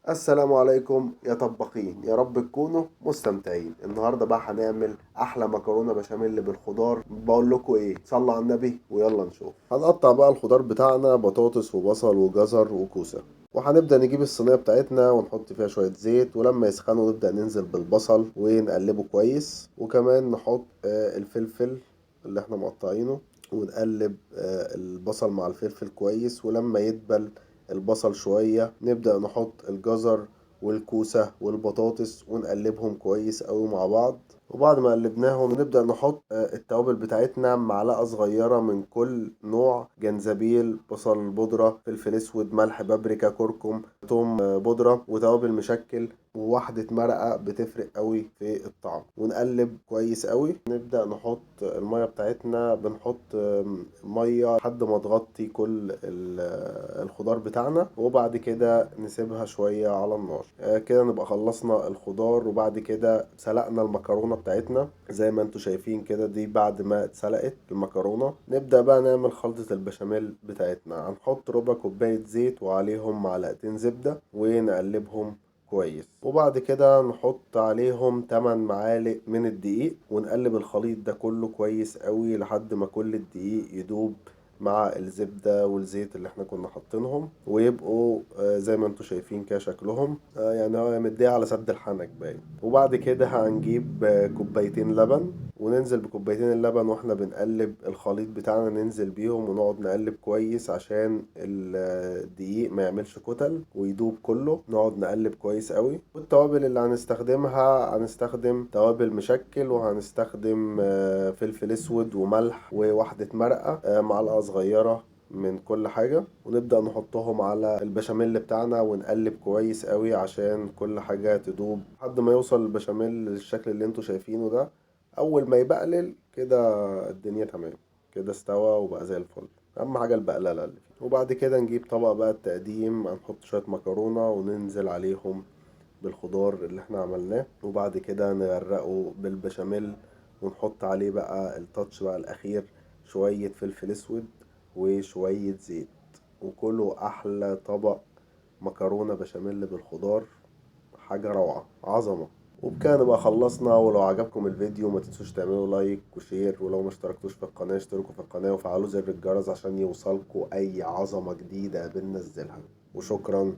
السلام عليكم يا طباخين، يا رب تكونوا مستمتعين. النهارده بقى هنعمل احلى مكرونه بشاميل بالخضار. بقول لكم ايه، صلوا على النبي ويلا نشوف. هنقطع بقى الخضار بتاعنا، بطاطس وبصل وجزر وكوسه، وهنبدا نجيب الصينية بتاعتنا ونحط فيها شوية زيت، ولما يسخنوا نبدا ننزل بالبصل ونقلبه كويس، وكمان نحط الفلفل اللي احنا مقطعينه، ونقلب البصل مع الفلفل كويس. ولما يدبل البصل شوية نبدأ نحط الجزر والكوسة والبطاطس ونقلبهم كويس أوي مع بعض. وبعد ما قلبناهم نبدأ نحط التوابل بتاعتنا، معلقة صغيرة من كل نوع، جنزبيل، بصل بودرة، فلفل اسود، ملح، بابريكا، كركم، توم بودرة، وتوابل مشكل، وواحدة مرقة بتفرق قوي في الطعم. ونقلب كويس قوي. نبدأ نحط المية بتاعتنا، بنحط مية لحد ما تغطي كل الخضار بتاعنا، وبعد كده نسيبها شوية على النار. كده نبقى خلصنا الخضار. وبعد كده سلقنا المكرونة بتاعتنا زي ما انتوا شايفين كده، دي بعد ما اتسلقت المكرونة. نبدأ بقى نعمل خلطة البشاميل بتاعتنا. هنحط ربع كوباية زيت وعليهم معلقتين زبدة ونقلبهم كويس، وبعد كده نحط عليهم 8 معالق من الدقيق، ونقلب الخليط ده كله كويس قوي لحد ما كل الدقيق يدوب مع الزبدة والزيت اللي احنا كنا حاطينهم، ويبقوا زي ما انتوا شايفين كده شكلهم، هو مديه على سد الحنك باين. وبعد كده هنجيب كوبايتين لبن، وننزل بكوبايتين اللبن واحنا بنقلب الخليط بتاعنا، ننزل بيهم ونقعد نقلب كويس عشان الدقيق ما يعملش كتل ويدوب كله. نقعد نقلب كويس قوي. والتوابل اللي هنستخدمها، هنستخدم توابل مشكل، وهنستخدم فلفل اسود وملح وواحدة مرقة، معلقة صغيرة من كل حاجة. ونبدأ نحطهم على البشاميل بتاعنا ونقلب كويس قوي عشان كل حاجة تدوب لحد ما يوصل البشاميل للشكل اللي انتوا شايفينه ده. اول ما يبقلل كده الدنيا تمام، كده استوى وبقى زي الفل. اهم حاجة البقلله اللي فيه. وبعد كده نجيب طبق بقى التقديم، هنحط شوية مكرونة وننزل عليهم بالخضار اللي احنا عملناه، وبعد كده نغرقه بالبشاميل ونحط عليه بقى التاتش بقى الاخير، شوية فلفل اسود وشوية زيت، وكله احلى طبق مكرونة بشاميل بالخضار. حاجة روعة، عظمة. وبكده نبقى خلصنا. ولو عجبكم الفيديو ما تنسوش تعملوا like و share، ولو ما اشتركتوش في القناة اشتركوا في القناة وفعلوا زر الجرس عشان يوصلكوا اي عظمة جديدة بننزلها. وشكرا.